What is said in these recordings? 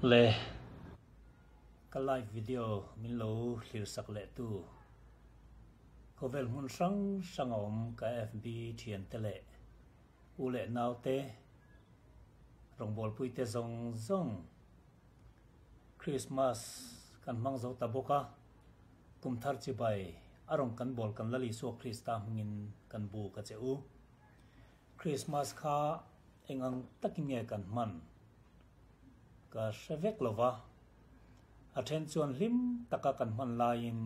Le ka live video min lo thlir sak leh tu khawvel hmun hrang hrang a awm ka FB thian te leh u leh nau te rawngbawlpui te zawng zawng Christmas kan hmang zo ta bawk a, kum thar chibai a rawn kan bawl kan Lal Isua Krista hmingin kan buk a che u. Christmas kha eng ang takin nge kan hman? Ka hre vek lo va, a then chuan hlim taka kan hman laiin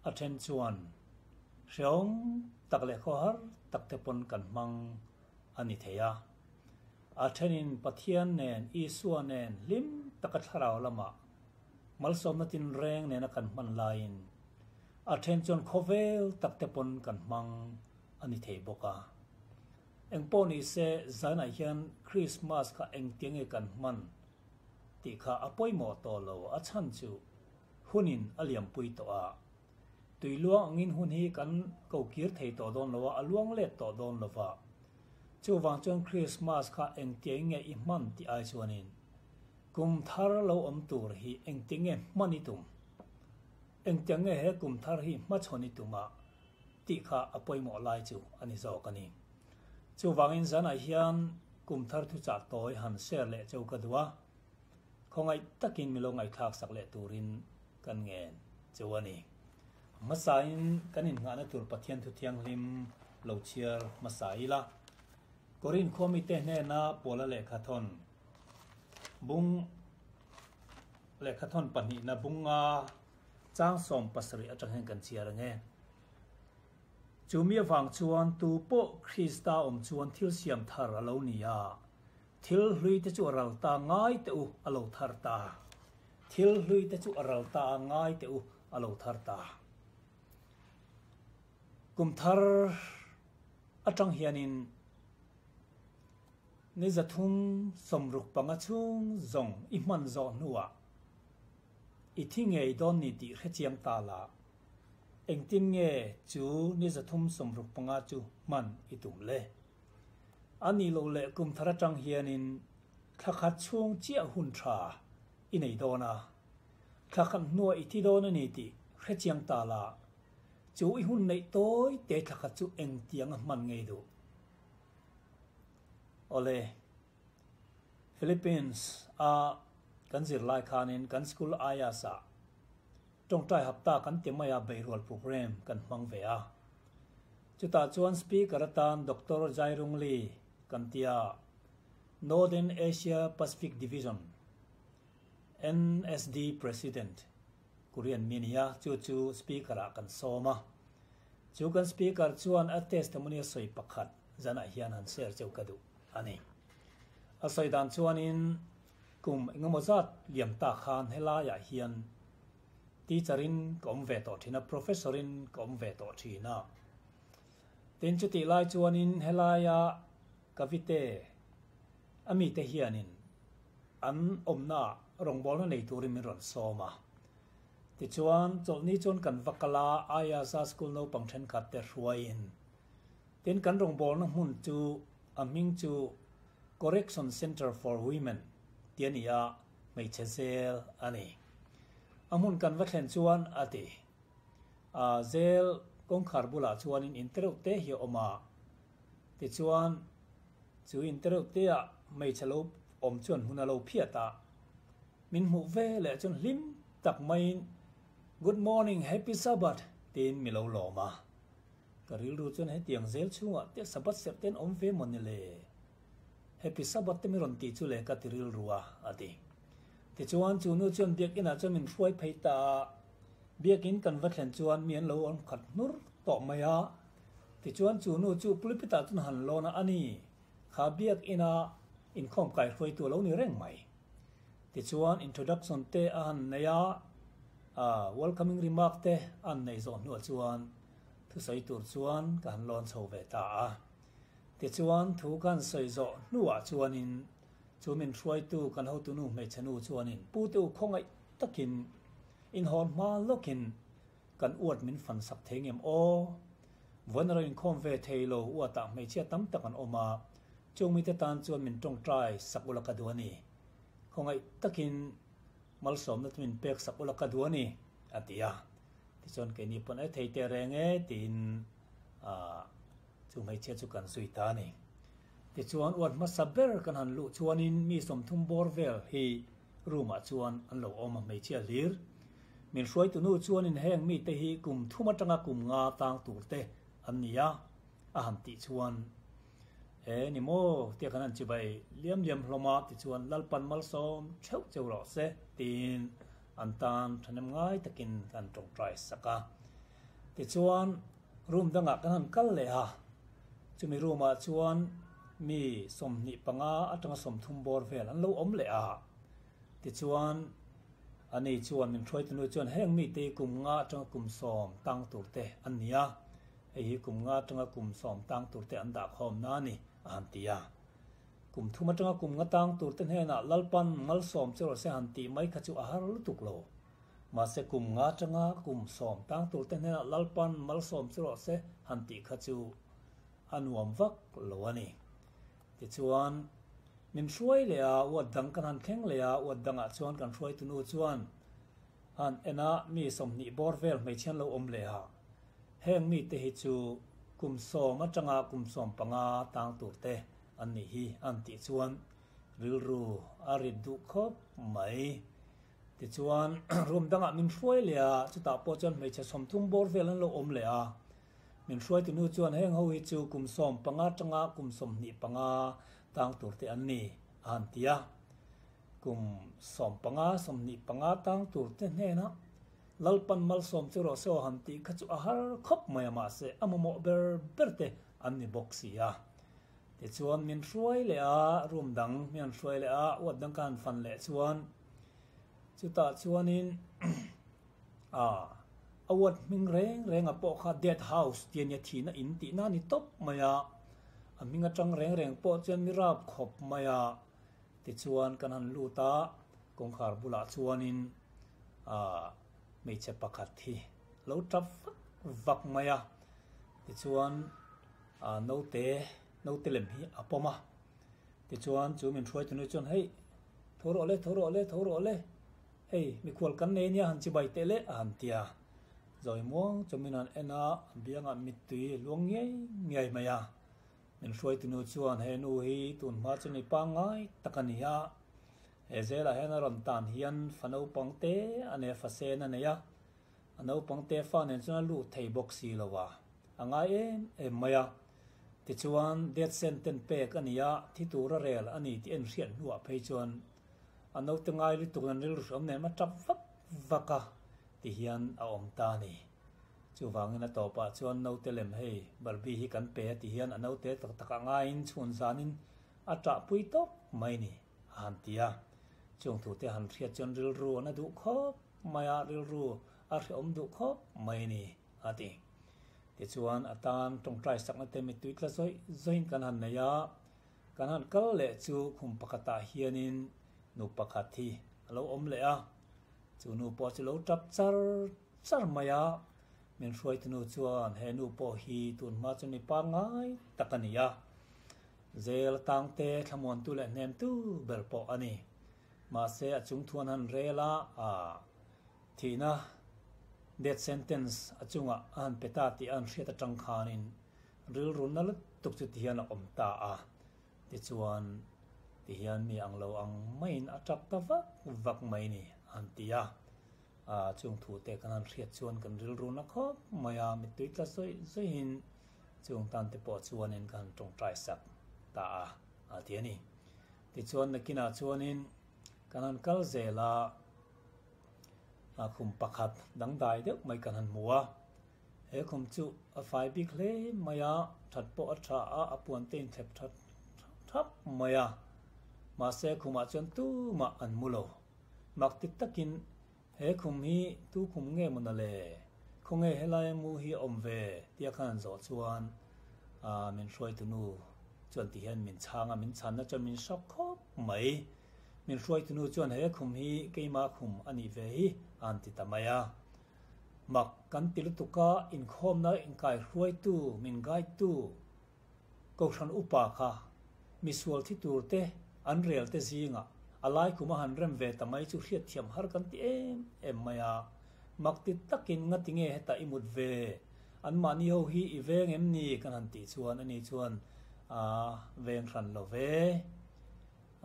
a then chuan hrehawm tak leh khawhar tak te pawn kan hmang a ni thei a. A thenin Pathian nen, Isua nen hlim taka thlarau lamah malsawmna tinreng nena kan hman laiin a then chuan khawvel tak te pawn kan hmang a ni thei bawk a. Engpawh ni se zanah hian Krismas kha engtiang nge kan hman tih kha a pawimawh tawh lo, a chhan chu hunin a liampui tawh a. Tui luang angin hun hi kan ko kir thei tawh dawn lo a, a luang let tawh dawn lo va. Chuvang chuan Krismas kha engtiang nge i hman tih ai chuanin kum thar lo awm tur hi engtiang nge hman i tum? Engtiang nge he kum thar hi hmachhawn i tum a? tih kha a pawimawh lai chu a ni zawk a ni. Chuvangin zanah hian kum thar thuchah tawi han share leh cheu ka duh a, khawngaih takin milo ngaihthlak sak leh turin kan ngen cheu a ni. Hmasain kan innghahna tur Pathian thu thianghlim lo chhiar hmasa ila, Korin khua mite hnena Paula lehkhathawn bung lehkhathawn pahnihna bunga Chang 17 atang hian kan chhiar ang e. Chu mi avang chuan tu pawh Krista awm chuan thil siam thar a lo ni a, thil hlui te chu a ral ta ngai teh u a lo thar ta. Thil hlui te chu a ral ta ngai teh u a lo thar ta. Kum thar atang hianin ni 365 chhung zawng i hman zawh hnuah I thi ngei dawn ni tih hrechiang ta la, engtin nge chu ni 365 chu hman i tum le? A nih loh leh kum thar atang hianin thla khat chhung chiah hun tha i nei dawn a, thla khat hnuah i thi dawn a ni tih hrechiang ta la, chu i hun neih tawi te thla khat chu engtiang a hman ngei duh? Awle. Philippines a kan zir lai khanin kan school ayas ah tawngtai hapta kan ti mai a beihrual program kan hmang ve a. Chutah chuan speaker atan Doctor Jairung Lee kan ti a, Northern Asia Pacific Division, NSD President, Korean mi a ni a, chu chu speaker ah kan sawm a. Chu kan speaker chuan a testimony a sawi pakhat zanah hian han share cheu ka duh. a ni. A sawi dan chuanin kum engemaw zat liam tak khan helaiah hian teacher in ka awm ve tawh thin a, professor in ka awm ve tawh thin a. Tin chutih lai chuanin helaia Kavite a mite hianin an awmna ah rawngbawlna nei turin min rawn sawm a. Tichuan chawlhni chuan kan va kal a, Ayaza school naupang thenkhat te hruaiin Tin, kan rawngbawlna hmun chu a hming chu Correction Centre for Women tih a ni a, hmeichhe zel a ni. A hmun kan va thlen chuan a ti. A zel kawngkhar bulah chuanin in tereuh te hi a awm a, tichuan chu in tereuh te ah hmeichhe lo awm chuan hmun a lo phiat a, min hmuh ve leh chuan hlim tak maiin Good morning, Happy Sabbath tiin mi lo lawm a. Ka rilru chuan hetiang zel chhungah te Sabbath serh ten awm ve maw ni le? Happy Sabbath te mi rawn tih chu le ka ti rilru a, a ti. Tichuan chu nu chuan biakinah chuan min hruai phei ta a, biakin kan va thlen chuan mi an lo awm khat hnur tawh mai a. Tichuan chu nu chu pulpit ah chuan han lawn a, a ni, kha biakina inkhawm kaihruaitu a lo ni reng mai. Tichuan introduction te a han nei a, welcoming remark te a han nei zawh hnuah chuan Thusawi tur chuan ka han lawn chho ve ta a. Tichuan, thu ka han sawi zawh hnuah chuanin chu min hruaitu kan hotunu hmeichhe nu chuanin Pute u khawngaih takin inhawn hma lawkin kan uat min fan sak thei ngem aw? Vawiin ro inkhawm ve thei lo uatah hmeichhia tam tak an awm a, chung mite tan chuan min tawngtai sak ula ka duh a ni. Khawngaih takin malsawmna chu min pek sak ula ka duh a ni, a ti a. Tichuan keini pawn e thei teh reng e tiin chu hmeichhia chu kan zui ta a ni. Tichuan uat hmasa ber kan han luh chuanin mi 30 bawr vel hi room ah chuan an lo awm a hmeichhia hlir. Min hruaitu nu chuanin heng mite hi kum thum atanga kum nga tang tur te an ni a, a han tih chuan E ni maw tia kan han chibai liam liam hlawm a tichuan Lalpan malsawm theuh cheu rawh se tiin an tan thahnem ngai takin kan tawngtai sak a. Tichuan room dangah kan han kal leh a, chumi room ah chuan mi 25 atanga 30 bawr vel an lo awm leh a. Tichuan ani chuan min hruaitunu chuan heng mite hi kum nga atanga kum 10 tang tur te an ni a, Hei hi kum nga atanga kum 10 tang turte an dah khawmna a ni, a han ti a. Kum thum atanga kum nga tang turte hnenah Lalpan malsawm che rawh se han tih mai kha chu a har lutuk lo. Mahse kum nga atanga kum 10 tang turte hnenah Lalpan malsawm che rawh se han tih kha chu a nuam vak lo a ni. Tichuan, min hruai leh a, uat dang kan han thleng leh a, uat dangah chuan kan hruaitunu chuan han en a, mi 20 bawr vel hmeichhe an lo awm leh a. Heng mite hi chu kum 10 atanga kum 15 tang turte an nih hi an tih chuan rilru a rit duh khawp mai. Tichuan room dangah min hruai leh a, chutah pawh chuan hmeichhe 30 bawr vel an lo awm leh a. Min hruaitunu chuan heng ho hi chu kum 15 atanga kum 25 tang turte an ni a han ti a. Kum 15, 25 tang turte hnenah Lalpan malsawm chu rawh se aw han tih kha chu a har khawp mai a, mahse a mamawh ber ber te an ni bawk si a. Tichuan min hruai leh a, room dang min han hruai leh a, uat dang ka han fan leh chuan chutah chuanin a a uat hming reng reng a pawh kha death house tih a nia, thihna in tihna a ni tawp mai a, a hming atang reng reng pawh chuan mi rap khawp mai a. Tichuan kan han lut a, kawngkhar bulah chuanin aah hmeichhe pakhat hi lo tap vak vak mai a. Tichuan aah naute naute lem hi a pawm a. Tichuan chu min hruai tunu chuan hei tho rawh le tho rawh le tho rawh le hei mikhual kan nei nia han chibai teh le a han ti a. Zawi muang chawmin han en a, a biangah mittui luang ngiai ngiai mai a. Min hruaitunu chuan he nu hi tun hma chu mi pangngai tak a ni a, he zelah hian a rawn tan hian fa naupang te a nei a, fa sen a nei a, a naupang te fa nen chuan a lut thei bawk si lo a, a ngai em em mai a. Tichuan death sentence pek a ni a, thi tura rel a ni tih en hriat hnuah phei chuan a naute ngai lutuk nan rilru hreawm nen a tap vak vak a ti hian a awm ta a ni. Chuvangin a tawpah chuan naute lem hei Barbie hi kan pe a ti hian a naute tak tak a ngaiin chhun zanin a ṭahpui tawp mai ni a han ti a. Chung thute han hriat chuan rilru an a duh khawp mai a, rilru a hrehawm duh khawp mai ni a ti. Tichuan a tan tawngtai sakna te mittui tla zawih zawihin kan han nei a, kan han kal leh chu khum pakhatah hianin nu pakhat hi a lo awm leh a, chu nu pawh chu lo tap char char mai a, min hruaitunu chuan he nu pawh hi tun hma chu mi pangngai tak a ni a, zel tangte thlamuantu leh hnemtu ber pawh a ni. Mahse a chung thuan han rel a, a thihna death sentence a chungah a han pe ta tih a han hriat atang khanin rilru na lutuk chu tihian a awm ta a, tichuan tihian mi ang lo ang maiin a tap ta vak vak mai ni a han ti a. A chung thu te kan han hriat chuan kan rilru na khawp mai a, mittui tla zawih zawihin chung tan te pawh chuanin ka han tawngtai sak ta a, a ti a ni. Tichuan nakinah chuanin kan han kal zel a, a khum pakhat dangdai deuh mai kan han hmu a, he khum chu a fai bik hle mai a, that pawh a tha a, a puan te inthlep that thap mai a, mahse khumah chuan tumah an mu lo. Mak ti takin he khum hi tu khum nge maw na le? Khawnge helai mu hi a awm ve? tia khan an zawh chuan min hruaitunu chuan ti hian min chhang a, min chhanna chuan min shock khawp mai. Min hruaitunu chuan he khum hi keimah khum a nih ve hi a han ti ta mai a. Mak kan ti lutuk a, inkhawmna inkaihruaitu, min guide tu, Kohhran upa kha misual thi tur te an rel te zingah A lai kum a han rem ve ta mai chu hriatthiam har kan ti em em mai a. Mak ti takin ngati nge hetah i mut ve? Anmahni ho hi i veng em ni? kan han tih chuan ani chuan a veng hran lo ve.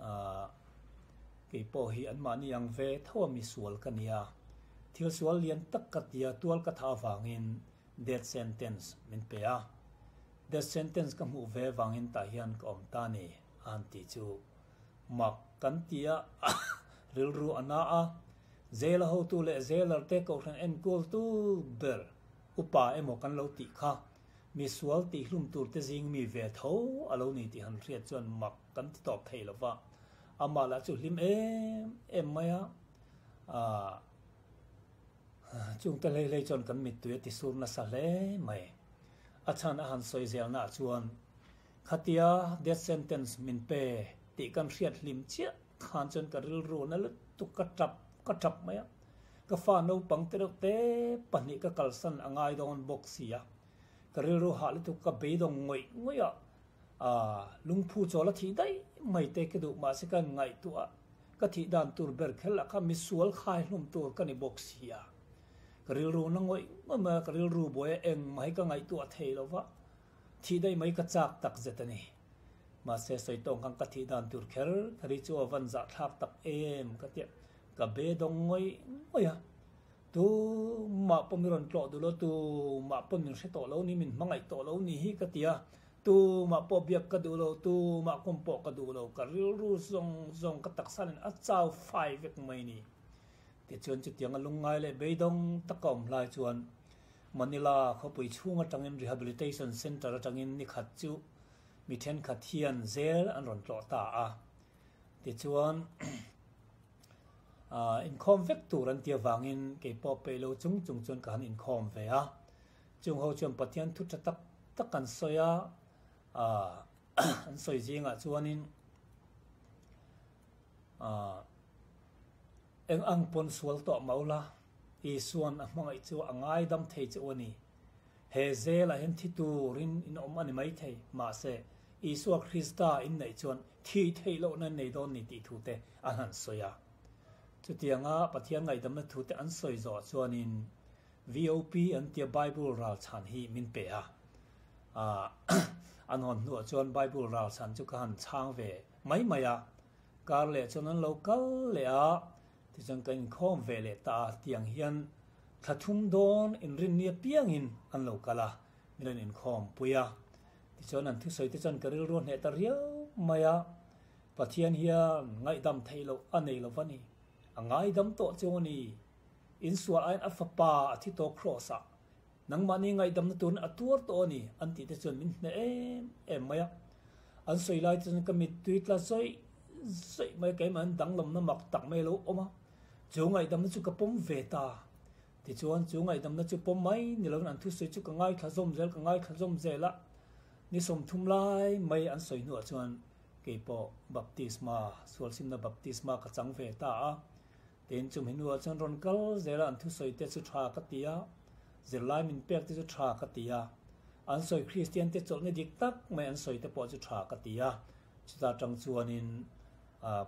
Ahh kei pawh hi anmahni ang ve tho a misual ka nia. Thil sual lian tak ka tia tual ka tha avangin death sentence min pe a. Death sentence ka hmuh ve vangin tah hian ka awm ta ni a han tih chu mak kan ti a, rilru a na a. Jail a hotu leh jailer te kohhran enkawltu ber upa emaw kan lo tih kha misual tihhlum tur te zing mi ve tho a lo ni tih han hriat chuan mak kan ti tawp thei lo va. Amah lah chu hlim em em mai a, aah chungte hlei hlei chuan kan mittui a ti sur nasa hle mai. A chhan a han sawi zelnaah chuan khatia death sentence min pe tih kan hriat hlim chiah khan chuan ka rilru na lutuk ka tap ka tap mai a. Ka fa naupang te reuh te pahnih ka kalsan a ngai dawn bawk si a. Ka rilru hah lutuk ka beidawng ngawih ngawih a, aah lungphu chawl a thih daih mai te ka duh mahse ka ngaihtuah a, ka thih dan tur ber kher lah kha misual khai hlum tur ka ni bawk si a. Ka rilru na ngawih ngawih mai a, ka rilru buai a engmah hi ka ngaihtuah thei lo va, thih daih mai ka chak tak zet a ni. Mahse sawi tawng khan ka thih dan tur kher kher hi chu a van zahthlak tak em ka tia ka be dawng ngawih ngawih a. Tumah pawh min rawn tlawh duh lo, tumah pawh min hre tawh lo ni, min hmangaih tawh lo ni hi ka ti a. Tumah pawh biak ka duh lo, tumah kawm pawh ka duh lo, ka rilru zawng zawng ka taksa nen a chau fai vek mai ni. Tichuan chutianga lungngai leh beidawng taka awm hlai chuan Manila khawpui chhung atangin Rehabilitation Centre atangin ni khat chu mi thenkhat hian zel an rawn tlawh ta a. Tichuan inkhawm vek tur an ti avangin kei pawh peih lo chung chung chuan ka han inkhawm ve a. Chung ho chuan Pathian thu tha tak tak an sawi a, an sawi zingah chuanin eng ang pawn sual tawh mah ula, Isuan a hmangaih chu a ngaidam thei che u a ni. He zelah hian thi turin in awm a ni maithei. Mahse, Isua Krista in neih chuan thi theih lohna in nei dawn ni tih thu te an han sawi a. Chutianga Pathian ngaihdamna thu te an sawi zawh chuanin VOP an tia Bible ralchhan hi min pe a. An hawn hnuah chuan Bible ralchhan chu ka han chhang ve mai mai a. Kar leh chuan an lo kal leh a. Tichuan kan inkhawm ve leh ta a, tiang hian thla thum dawn inrinni apiangin an lo kal a, min rawn inkhawm pui a. Tichuan an thusawi te chuan ka rilru a hneh ta riau mai a, Pathian hian ngaihdam theih loh a nei lo va ni, a ngaidam tawh chu a ni. Insual aiin a fapa a thi tawh kraws ah Nangmahni ngaihdamna turin a tuar tawh a ni, an tih te chuan min hneh em em mai a. An sawi lai te chuan ka mittui tla zawih zawih mai a, keimah an danglamna mak tak mai a lo awm a. Chu ngaihdamna chu ka pawm ve ta. Tichuan chu ngaihdamna chu pawm mai ni lovin an thusawi chu ka ngaithla zawm zel, ka ngaithla zawm zel a. Ni 30 lai mai an sawi hnuah chuan keipawh baptisma, sualsimna baptisma ka chang ve ta a. Tin, chumi hnuah chuan rawn kal zela an thusawi te chu tha ka ti a, zirlai min pek te chu tha ka ti a, an sawi Kristian te chawlhna dik tak mai an sawi te pawh chu tha ka ti a, chuta tang chuanin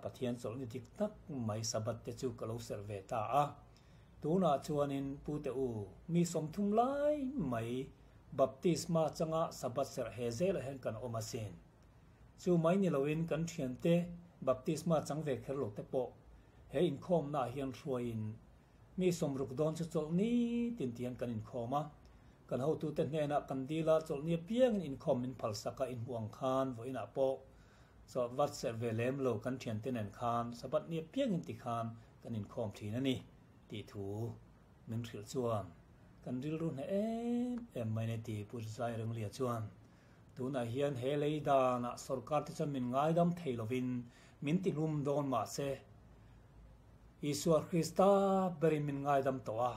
Pathian chawlhna dik tak mai Sabbath te chu ka lo serh ve ta a. Tunah chuanin Pute u, mi 30 lai mai Baptisma changa Sabbath serh he zelah hian kan awm asin. Chu mai ni loin kan thiante Baptisma chang ve kher lo te pawh He inkhawmnaah hian hruaiin mi 60 dawn chu chawlhni tin tihian kan inkhawm a. Kan hotute hnenah kan dil a, chawlhni apiangin inkhawm min phalsak a, inhmuh ang khan vawiinah pawh chawlh serh ve lem lo kan thiante nen khan Sabbath ni apiangin tikhan kan inkhawm thin a ni tih thu min hrilh chuan kan rilru hneh em em mai a ni ti Pu Zairenglia chuan Tunah hian he lei danah sorkar te chuan min ngaidam thei lovin min tihlum dawn mah se, Isua Krista berin min ngaidam tawh a.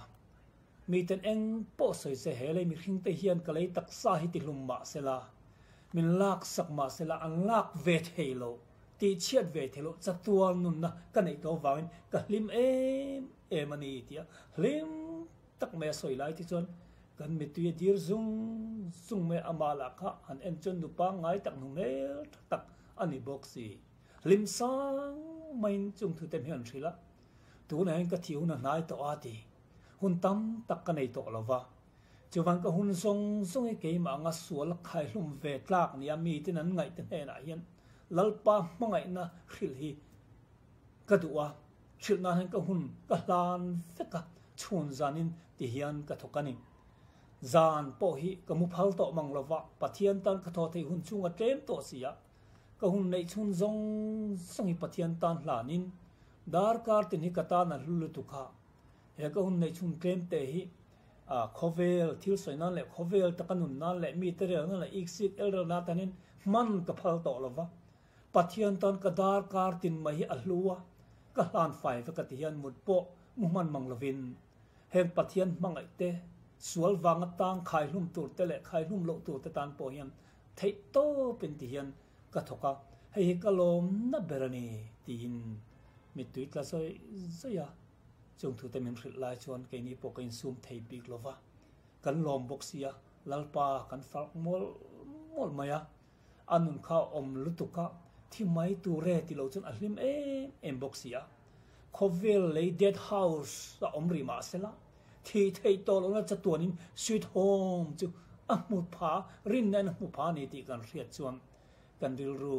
Miten eng pawh sawi se he lei mihring te hian ka lei taksa hi tihlum mah se la, min lak sak mah se la an lak ve thei lo, tihchhiat ve thei lo, chatuan nunna ka neih tawh avangin ka hlim em em a ni tia hlim tak mai a sawi lai te chuan kan mittui a dir zung zung mai a, amah lah kha han en chuan nupa ngai tak hnu hmel tha tak a ni bawk si. Hlim sang maiin chung thu te hian hrilh a, tunah hian ka thih hun a hnai tawh a ti. Hun tam tak ka nei tawh lo va. Chuvan ka hun zawng zawng hi keimah anga sual khaihlum ve tlak nia miten an ngaih te hnenah hian Lalpa hmangaihna hrilh hi ka duh a, hrilh nan hian ka hun ka hlan vek a, chhun zanin ti hian ka thawk a ni. Zan pawh hi ka mu phal tawh mang lo va, Pathian tan ka thaw theih hun chhung a tlem tawh si a, ka hun neih chhun zawng zawng hi Pathian tan hlanin darkar tin hi ka tan a hlu lutuk a, he ka hun neih chhun tlem te hi khawvel thil sawi nan leh khawvel taka nun nan leh mite rel nan leh iksik elrel nan tanin hman ka phal tawh lo va. Pathian tan ka darkar tin mai hi a hlu a, ka hlan fai vek a ti hian mut pawh mu hman mang lovin heng Pathian hmangaih te, sual vanga tang khaihlum tur te leh khaihlum loh tur te tan pawh hian theih tawpin ti hian ka thawk a, hei hi ka lawmna ber a ni tiin mittui tla zawih zawih a, chung thute min hrilh lai chuan keini pawh ka insum thei bik lo va, kan lawm bawk sia, Lalpa kan farh mawlh mawlh mai a. A nun kha a awm lutuk a, thi mai tur e ti lo chuan a hlim em em bawk si a. Khawvel lei dead house a awm rih mah sela, thih theih tawh lohna chatuanin sweet home chu a hmu pha, rinna in a hmu pha a ni tih kan hriat chuan kan rilru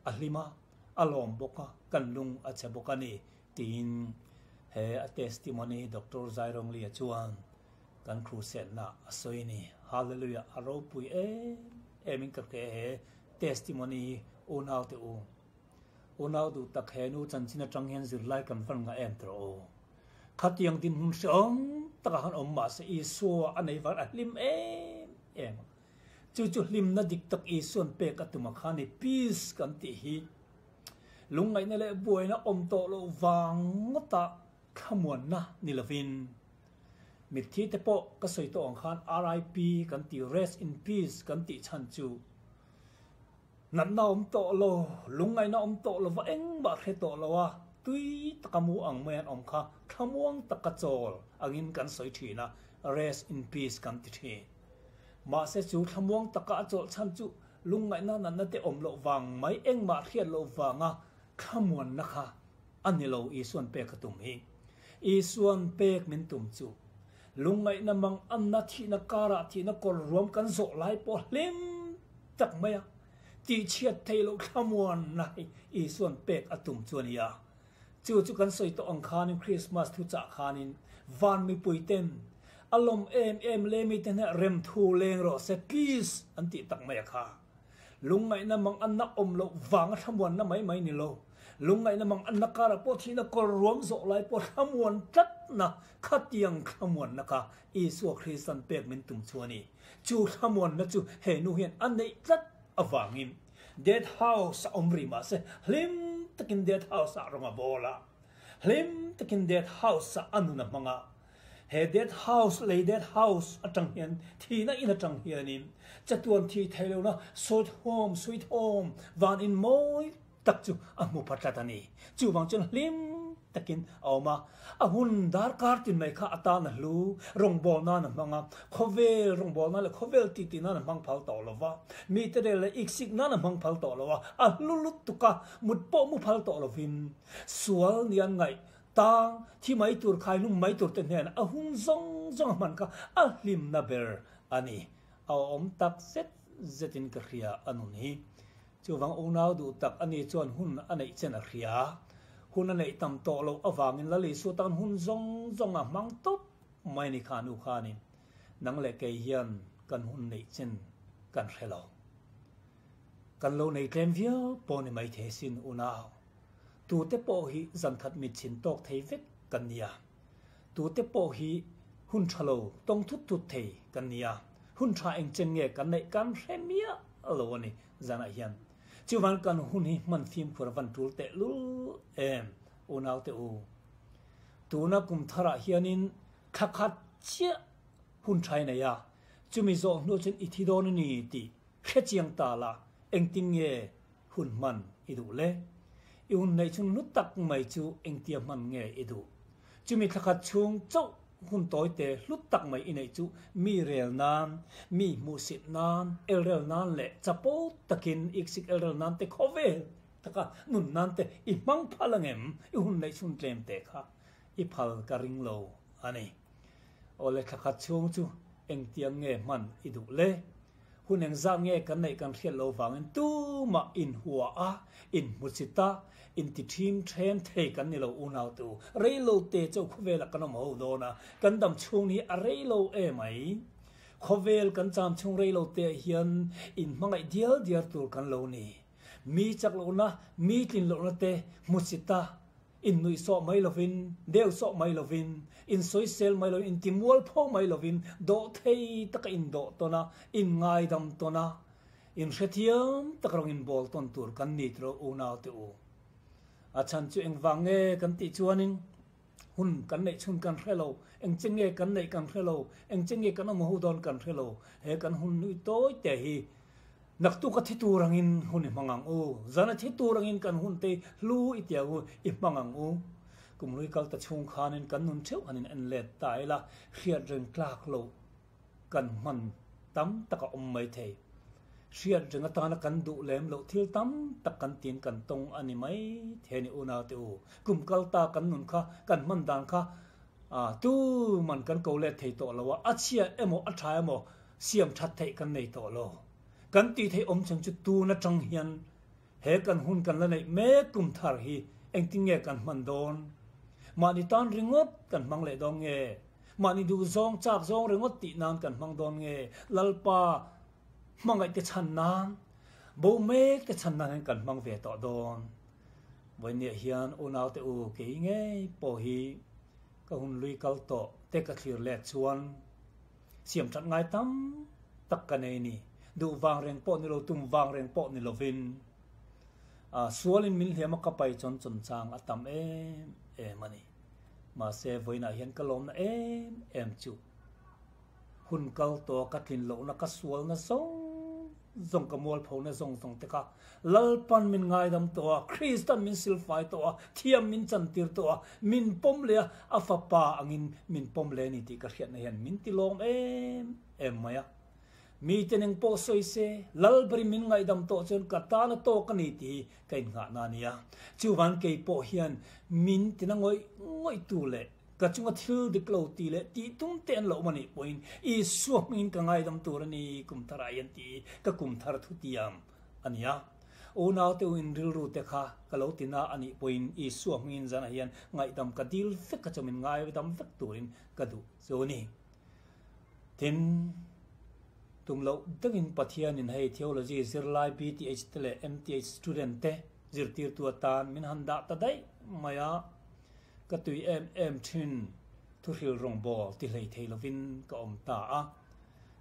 a hlim a, a lawm bawk a, kan lung a chhe bawk a ni tiin he a testimony Doctor Zaironglia chuan Kan crusade-na a sawi a ni. Hallelujah! A ropui em em in ka hre he testimony hi unau te u. Unau duh tak he nu chanchin atang hian zirlai kan van ngah em tawh aw. Khatiang dinhmun hrehawm takah khan awm mahse Isua a nei var a hlim em em a. Chu chu hlimna dik tak Isua'n pek a tum a kha ni peace kan tih hi lungngaihna leh buaina awm tawh loh vang ngawta thlamuanna ni lovin Mitthi te pawh ka sawi tawh ang khan RIP kan tih Rest in Peace kan tih chhan chu natna awm tawh lo, lungngaihna awm tawh lova engmah hre tawh lo a, tui taka mu ang mai an awm kha thlamuang taka chawl angin kan sawi thin a, Rest in Peace kan ti thin. Mahse chu thlamuang taka a chawlh chhan chu lungngaihna natna te awm loh vang mai engmah hriat loh vanga thlamuanna kha A ni lo, Isuan pek a tum hi. Isuan pek min tum chu. Lungngaihna mang anna thihna karah thihna kawr ruam kan zawh lai pawh hlim tak mai a, tihchhiat theih loh thlamuanna hi Isuan pek a tum chu a ni a. Chu chu kan sawi tawh ang khanin Krismas thuchah khanin van mipuiten a lawm em em le mite hneh remthu leng rawh se please an tih tak mai a kha. Lungngaihna mang anna awm loh vanga thlamuanna mai mai ni lo. Lungngaihna mang anna karah pawh thihna kawr ruam zawh lai pawh thlamuan tlatna khatiang thlamuanna kha Isua Kristan pek min tum chu a ni. Chu thlamuanna chu he nu hian a neih tlat avangin Death House a awm rih mahse hlim takin Death House ah rawng a bawl a, hlim takin Death House ah a nun a hmang a. He Death House lei Death House atang hian thihna in atang hianin chatuan thih theih lohna Sweet Home, Sweet Home, van in mawi tak chu a hmu pha tlat a ni. Chuvang chuan hlim takin a awm a, a hun darkar tin mai kha a tan a hlu, rawngbâwl nan a hmang a, khawvel rawngbâwl nan leh khawvel titi nan a hmang phal tawh lo va, mite rel leh iksik nan a hmang phal tawh lo a, a hlu lutuk a, mut pawh mu phal tawh lovin sual ni an ngaih tang, thi mai tur, khaihlum mai tur te hnenah a hun zawng zawng a hman kha a hlimna ber a ni. A awm tak zet zetin ka hria a nun hi. Chuvang unau duh tak a ni chuan hun a neih chen a hria. Hun a neih tam tawh loh avangin Lal Isua tan hun zawng zawng a hmang tawp mai ni kha nu khanin nang leh kei hian kan hun neih chen kan hre lo. Kan lo nei tlem viau pawh ni mai thei sin unau. Tute pawh hi zankhat mitchhin tawk thei vek kan nia. Tute pawh hi hun tha lo tawng thut thut thei kan nia. Hun tha eng chen nge kan neih kan hre miah lo a ni zanah hian. Chuvan kan hun hi hman fimkhur a van tul teh lul em unaute u. Tuna kum tharah hianin thla khat chiah hun tha i nei a, chumi zawh hnu chuan i thi dawn a ni tih hre chiang ta la engtin nge Hun hman i duh le? I hun neih chhung hlu tak mai chu engtia hman nge i duh? Chumi thlakhat chhung chauh hun tawite hlu tak mai i neih chu mi rel nan, mi hmuhsit nan, elrel nan leh chapo takin iksik elrel nan te khawvel taka nun nan te i hmang phal angem? I hun neih chhun tlem te kha i phal ka ring lo a ni. Awle thla khat chhung chu engtiang nge hman i duh le? Hun engzat nge kan neih kan hriat lo vangin tumah inhua a, inhmuchit a, inti ṭhim ṭhen thei kan ni lo unau tu. Reilo te chauh khawvelah kan awm ho dawn a, kan dam chhung hi a reilo emai. Khawvel kan cham chhung reilo te ah hian inhmangaih dial dial tur kan lo ni. Mi chak lohna, mi tlin lohna te hmuchit a, Innuih sawh mai lovin, deu sawh mai lovin, insawisel mai lovin, intimualpho mai lovin, dawhthei taka indawh tawn a, inngaidam tawn a, inhrethiam tak rawng inbawl tawn tur kan ni tiraw unaute u. A chhan chu engvang nge kan tih chuanin hun kan neih chhun kan hre lo, engche nge kan neih kan hre lo, engche nge kan awm ho dawn kan hre lo, he kan hun nui tawi te hi Naktuk a thi tur angin hun i hmang ang u. Zan a thi tur angin kan hun te hlu i ti ang u, i hmang ang u. Kum hlui kal ta chhung khanin kan nun theuh han in en let ta ila, hriat reng tlak loh kan hman tam tak a awm mai thei. Hriat reng atana kan duh lem loh thil tam tak kan tin kan tawng a ni mai thei a ni unaute u. Kum kal ta kan nun kha, kan hman dan kha tuman kan ko let thei tawh lo a, a chhia emaw a tha emaw Siam that theih kan nei tawh lo. Kan tih theih awm chhan chu tun atang hian he kan hun kan la neih mek kum thar hi engtin nge kan hman dawn? Mahni tan ringawt kan hmang leh dawn nge? Mahni duh zawng chak zawng ringawt tih nan kan hmang dawn nge? Lalpa hmangaih te chhan nan, bo mek te chhan nan hian kan hmang ve tawh dawn. Vawinia hian unaute u kei ngei pawh hi ka hun lui kal tawh te ka thlir let chuan Siam that ngai tam tak ka nei ni. Duh vang reng pawh ni lo, tum vang reng pawh ni lovin sualin min hliam a ka pai chawn chawn chang a tam em em a ni. Mahse vawiinah hian ka lawmna em em chu hun kal tawh ka tlin lohna ka sualna zawng zawng ka mualphona zawng zawng te kha Lalpan min ngaidam tawh a, Kristan min silfai tawh a, thiam min chantir tawh a, min pawm leh a, a fapa angin min pawm leh a ni tih ka hriatna hian min ti lawm em em mai a. Mite neng pawh sawi se, Lalberin min ngaihdam tawh chuan ka tan a tawk a ni tih hi ka innghahna a ni a. Chuvan kei pawh hian min tina ngawih ngawih tu leh ka chunga thil dik lo ti leh tih tum te an lo awm a nih pawhin Isua hmingin ka ngaidam tur a ni kum tharah hian tih hi ka kum thar thutiam a ni a. Unaute u in rilru te kha ka lo ti na a nih pawhin Isua hmingin zanah hian ngaihdam ka dil vek a chawmin ngaidam vek turin ka duh chu a ni. Tin, tum loh deuhin Pathianin hei Theology zirlai BTH te leh MTH student te zirtirtu atan min han dah ta daih mai a, ka tui em em thin thuhril rawngbawl ti hlei thei lovin ka awm ta a.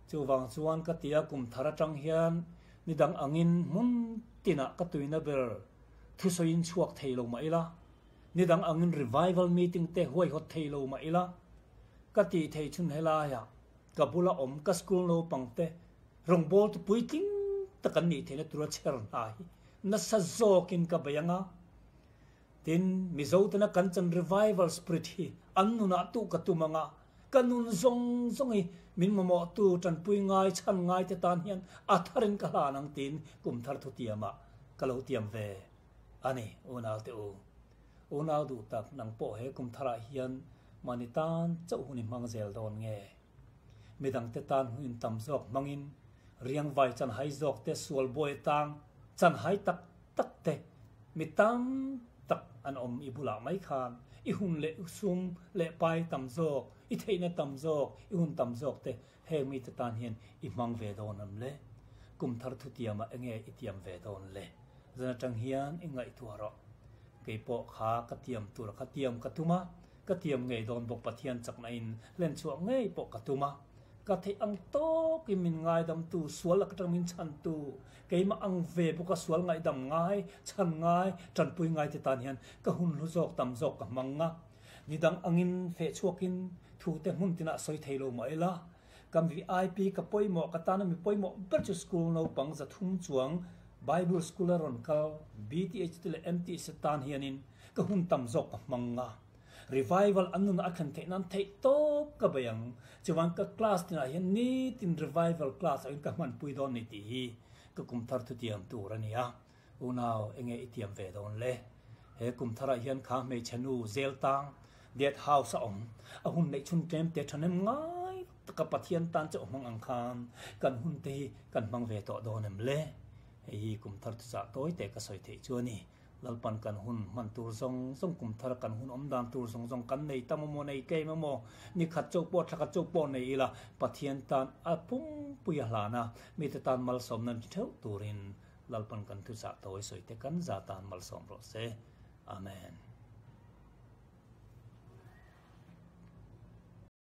Chuvang chuan ka tia kum thar atang hian ni dang angin hmun tinah ka tuina ber thusawiin chhuak thei lo mah ila, ni dang angin revival meeting te huaihawt thei lo mah ila, ka tih theih chhun helaiah ka bula awm ka school naupang te rawngbawl tu puitling tak an nih theihna tura chher hna hi nasa zawkin ka bei ang a. Tin, Mizo tena kan chan revival spirit hi an nunah tuh ka tum ang a, ka nun zawng zawng hi min mamawhtu tanpui ngai chhan ngai te tan hian a tharin ka hlan ang tiin kum thar thutiamah ka lo tiam ve a ni, unaute u. Unau duh tak nang pawh he kum tharah hian mahni tan chauh hun i hmang zel dawn nge? Midangte tan hun in tam zawk hmangin riangvai chanhai zawk te sual buai atang chanhai tak tak te mi tam tak an awm i bulah mai khan i hun leh sum leh pai tam zawk, i theihna tam zawk, i hun tam zawk te heng mite tan hian i hmang ve dawn am le? Kum thar thutiamah enge i tiam ve dawn le? Zan atang hian i ngaihtuah rawh. Kei pawh kha ka tiam tur kha tiam ka tum a, ka tiam ngei dawn bawk Pathian chakna in hlen chhuah ngei pawh ka tum a. Ka theih ang tawkin min ngaidamtu, sual lak atang min chhantu, keimah ang ve bawka sual ngaihdam ngai, chhan ngai, tanpui ngai te tan hian ka hun hlu zawk tam zawk ka hmang a. Ni dang angin feh chhuakin thu te hmun tinah sawi thei lo mah ila, ka VIP ka pawimawh, ka tana mi pawimawh ber chu school naupang 300 chuang Bible school a rawn kal BTH te leh MTH te tan hianin ka hun tam zawk ka hmang a. Revival an nunah a thlen theih nan theih tawp ka bei ang. Chuan ka class tinah hian nitin revival class angin ka hmanpui dawn ni tih hi ka kum thar thutiam tur a ni a. Unau, enge i tiam ve dawn le? He kum tharah hian kha hmeichhe nu zel tang, Death House a awm, a hun neih chhun tlem te thahnem ngai taka Pathian tan chauh hmang ang khan kan hun te hi kan hmang ve tawh dawn em le? Hei hi kum thar thuchah tawi te ka sawi theih chu a ni. Lalpan kan hun hman tur zawng zawng kum thar kan hun awm dan tur zawng zawng kan nei tam emaw nei tlem emaw ni khat chauh pawh thla khat chauh pawh nei ila Pathian tan a pumpuia hlana mite tan malsawmna ni theuh turin Lalpan kan thuchah tawi sawi te kan za tan malsawm rawh se. Amen.